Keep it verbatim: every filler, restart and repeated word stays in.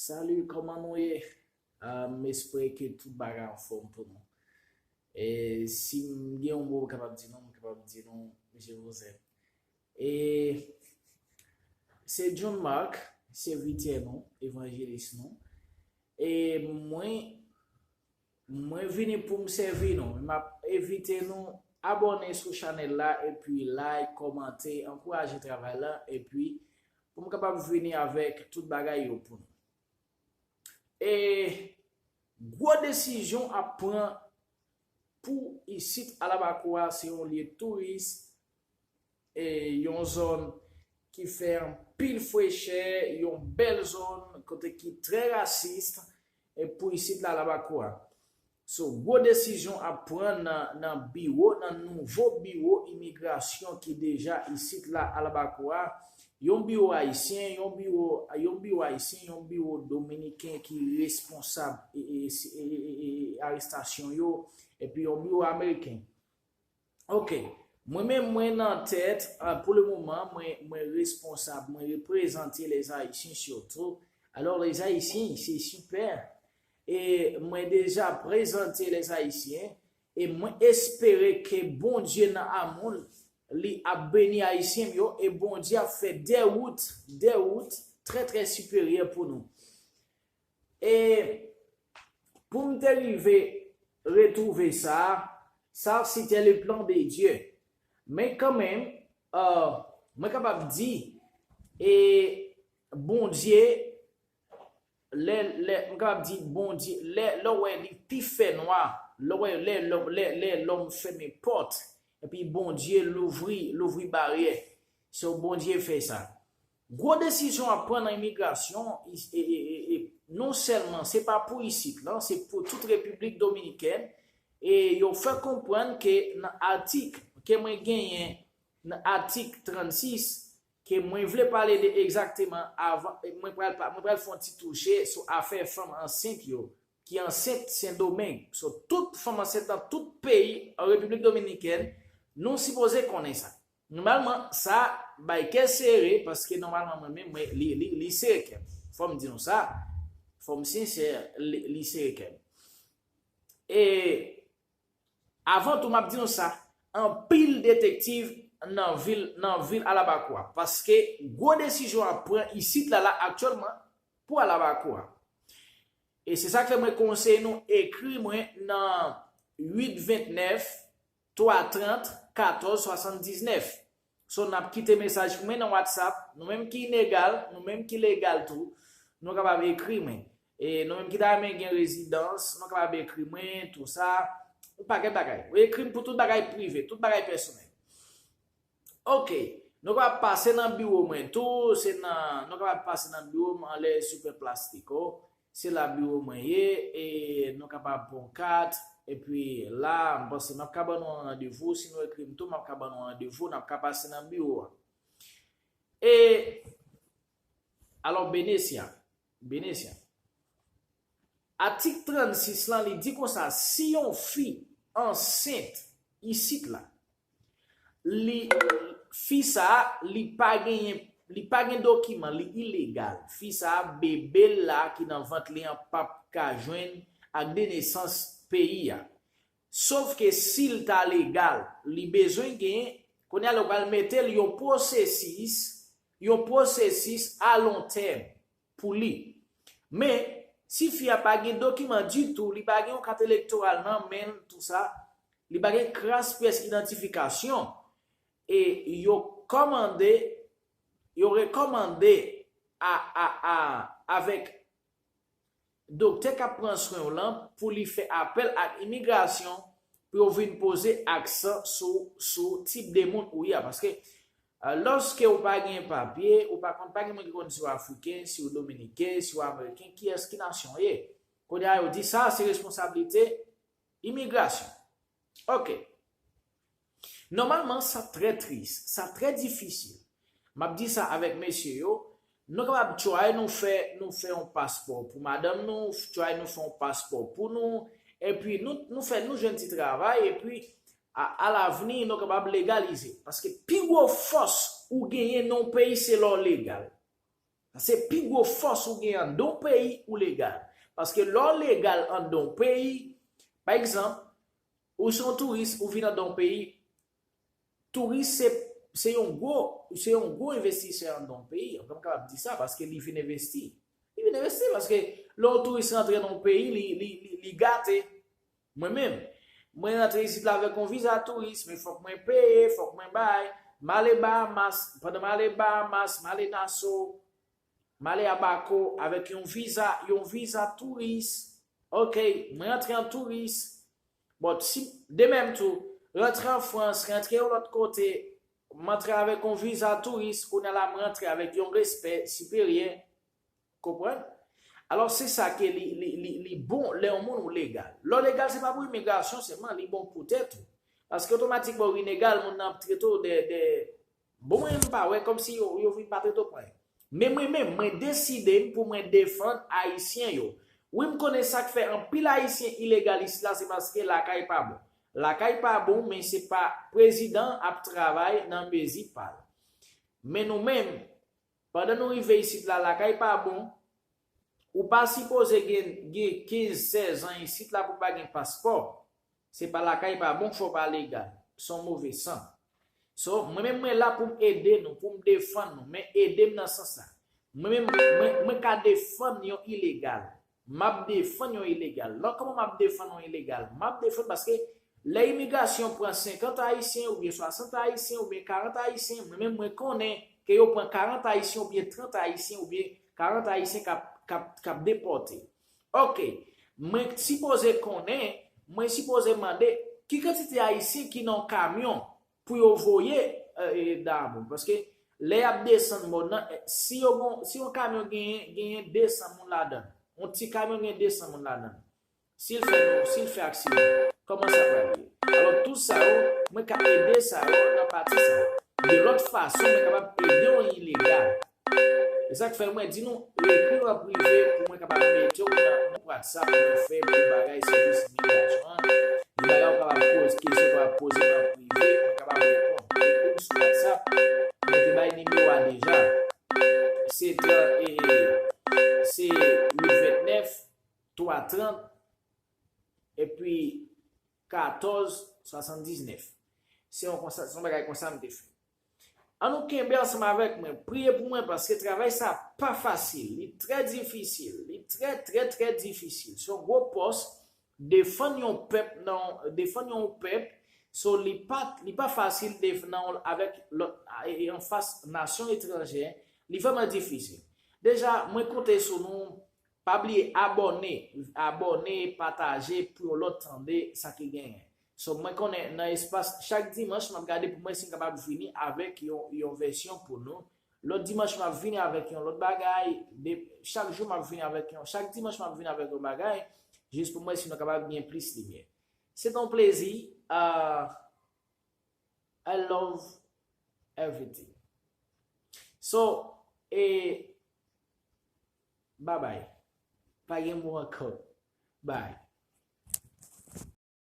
Salut, kòman nou ye? Ah, m espere ke tout bagay anfòm pou nou. E si m gen yon mo m kapab di nou, m kapab di nou, je vous aime. E se John Mark, sèvitè nou, evanjelis nou. E mwen, mwen vini pou m sèvi nou. M ap envite nou abòne sou chanèl la, epi like, kòmante, ankouraje travay la, epi pou m kapab vini avèk tout bagay yo pou nou. E gwo desizyon ap pran pou isit Alabako a, se yon lye touris, e yon zòn ki fè anpil frechè, yon bèl zòn kote ki trè rasis, e pou isit la Alabako a. So, gwo desizyon ap pran nan, nan biwo, nan nouvo biwo imigrasyon ki deja isit la Alabako a. Yon biwo ayisyen, yon biwo, yon biwo ayisyen, yon biwo dominiken ki responsab e, e, e, e, e, e arestasyon yo, epi yon biwo ameriken. Ok, mwen menm mwen nan tèt, ah, pou le moman, mwen, mwen responsab, mwen reprezante les Haïtiens surtout. Alors, les Haïtiens, c'est super. E mwen deja prezante les Haïtiens, e mwen espere ke Bondye nan amou l, li ap beni Ayisyen m yo, e Bondye ap fè de wout, de wout trè, trè siperyè pou nou. E pou m te rive retwouve sa, sa c'était le plan de Dieu. Men kanmenm, euh, mwen kapab di, e Bondye, lè, lè, m kapab di Bondye, lè, lè w wè li pi fè nwa, lè w wè, lè, lè, lè, lè lòm fèmen pòt, epi Bondye louvri, louvri baryè. So, Bondye fè sa. Gwo desizyon ap pran nan imigrasyon, e, e, e, e, non sèlman se pa pou isit lan, se pou tout Repiblik Dominikèn, e yo fè konprann ke nan atik ke mwen genyen, nan atik trannsis, ke mwen vle pale de egzakteman avan, mwen pral, pa- mwen pral fè yon ti touche sou afè fanm ansent yo, ki ansent Sendomeng. So, tout fanm ansent nan tout peyi an Repiblik Dominikèn, nou sipoze konnen sa. Nòmalman, sa bay kè sere, paske nòmalman, mwen menm, mwen, li, li, li sere kè m. Fò m di nou sa, fò m sensè, li, li sere kè m. E avan tou, m ap di nou sa, anpil detektiv nan vil, nan vil Alabako a, paske gwo desizyon ap pran isit la, la, aktyèlman, pou Alabako a. E se sa k fè mwen konseye nou ekri mwen nan uit vennèf, twa trant, katòz swasanndiznèf. So, n ap kite mesaj pou mwen nan WhatsApp. Nou menm ki inegal, nou menm ki legal tou, nou kapab ekri mwen. E nou menm ki ta renmen gen rezidans, nou kapab ekri mwen, tou sa. Yon pakèt bagay. Ou ekri m pou tout bagay prive, tout bagay pèsonèl. Ok. Nou kapab pase nan biwo mwen tou, se nan, nou kapab pase nan biwo m anlè Super Plastico. Se la biwo mwen ye, e nou kapab pran kat, epi la, m panse m ap ka ban nou yon randevou, si nou ekri m tou, m ap ka ban nou yon randevou, n ap ka pase nan biwo a. E, alò, Benesia, Benesia. Atik trannsis lan, li di konsa, si yon fi ansent isit la, li, fi sa a, li pa genyen, li pa gen dokiman, li ilegal. Fi sa a, bebe l la ki nan vant li an p ap ka jwenn ak de nesans peyi a. Sof ke si l ta legal, li bezwen genyen, kounye a la, yo pral mete l yon pwosesis, yon pwosesis a lon tèm pou li. Men, si fi a pa gen dokiman ditou, li pa gen yon kat elektoral nan men l, tou sa, li pa gen kras pyès idantifikasyon, e yo kòmande, yo rekòmande a, a, a, avèk doktè k ap pran swen w lan pou li fè apèl ak imigrasyon pou yo vin poze aksan sou, sou tip de moun ou ye a. Paske, eh, lòske ou pa gen papye, ou pa konn, pa gen moun ki konn si w afriken, si w dominiken, si w ameriken, kiyès ki nasyon w ye. Kounye a, yo di sa, se responsablite imigrasyon. Ok. Nòmalman, sa trè tris, sa trè difisil. M ap di sa avèk mesye yo, nou kapab try nou fè, nou fè yon paspò pou madanm nou, try nou fè yon paspò pou nou, epi nou, nou fè, nou jwenn ti travay, epi a, alavni, nou kapab legalize. Paske pi gwo fòs ou genyen nan yon peyi, se lè w legal. Se pi gwo fòs ou gen anndan yon peyi, ou legal. Paske lè w legal anndan yon peyi, pa egzanp, ou se yon touris, ou vin anndan yon peyi, touris se, se yon gwo, se yon gwo envestisè anndan yon peyi. An, m kapab di sa paske li vin envesti. Li vin envesti paske lè yon touris rantre nan yon peyi, li, li, li, li gate. Mwen menm, mwen rantre isit la avèk yon viza touris, men fòk mwen peye, fòk mwen bay. M ale Bahamas, pandan m ale Bahamas, m ale Nassau, m ale Abaco avèk yon viza, yon viza touris. Ok, mwen rantre an touris. But si, de menm tou, rantre an Frans, rantre yon lòt kote, m antre avèk yon viza touris, kounye a la m rantre avèk yon respè siperyè. Konprann? Alò, se sa ke li, li, li, li bon lè yon moun ou legal. Lè w legal, se pa pou imigrasyon sèlman, li bon pou tèt ou. Paske otomatikman ou ilegal, moun nan ap trete w de, de, bon, mwen, m pa wè kòmsi yo, yo vin pa trete w pou anyen. Men mwen menm, mwen deside m pou mwen defann Ayisyen yo. Wi, m konnen sa k fè anpil Ayisyen ilegal isit la, se paske lakay pa bon. Lakay pa bon, men se pa prezidan ap travay nan mezi pa l. Men nou menm, pandan nou rive isit la, lakay pa bon, ou pa sipoze gen, gen kenz, sèz an isit la pou w pa gen paspò. Se pa lakay pa bon, fò w pa legal. Se yon move san. So, mwen menm mwen la pou m ede nou, pou m defann nou, men ede m nan sans sa. Mwen menm, mwen, mwen ka defann yon ilegal. M ap defann yon ilegal. Lò kòman m ap defann yon ilegal? M ap defann paske lè imigrasyon pran senkant Ayisyen oubyen swasant Ayisyen oubyen karant Ayisyen, mwen menm mwen konnen ke yo pran karant Ayisyen oubyen trant Ayisyen oubyen karant Ayisyen k ap, k ap, k ap depòte. Ok, mwen sipoze konnen, mwen sipoze mande ki kantite Ayisyen ki nan yon kamyon pou yo voye, eh, eh, Dayabon. Paske lè y ap desann mòn nan, eh, si yo gon, si yon kamyon genyen, genyen de san moun ladan l, yon ti kamyon gen de san moun ladan l, si l fè, si l fè aksidan, kòman sa pral ye? Alò, tout sa yo, mwen ka ede sa yo nan pati sa yo. De lòt fason, mwen kapab ede yon ilegal. E sa k fè mwen di nou, ekri m an prive pou mwen kapab mete w nan, nan WhatsApp pou nou fè pou bagay sèvis imigrasyon an. Gen bagay ou kapab poze, kesyon ou kapab poze m an prive, mwen kapab reponn. Ekri m sou WhatsApp, mwen te bay nimewo a deja. Se tran-, e, e, se uit vennèf, twa trant, epi katòz swasanndiznèf. Se yon konsa, se yon bagay konsa m te fè. Ann nou kenbe ansanm avèk mwen, priye pou mwen, paske travay sa pa fasil, li trè difisil, li trè, trè, trè difisil. Se yon gwo pòs, defann yon pèp nan, defann yon pèp, so li pa, li pa fasil defann avèk lòt, e, e, anfas nasyon etranjè, li vrèman difisil. Deja, mwen konte sou nou, pa bliye abòne, abòne, pataje pou yon lòt tande sa ki genyen. So, mwen konnen nan espas, chak dimanch, m ap gade pou mwen si m kapab vini avèk yon, yon vèsyon pou nou. Lòt dimanch, m ap vini avèk yon lòt bagay. De, chak jou, m ap vini avèk yon, chak dimanch, m ap vini avèk yon bagay. Jis pou mwen si nou kapab gen plis limyè. Se t yon plezi. Ah, I love everything. So, e, bye bye. Pa gen mo ankò. Bye.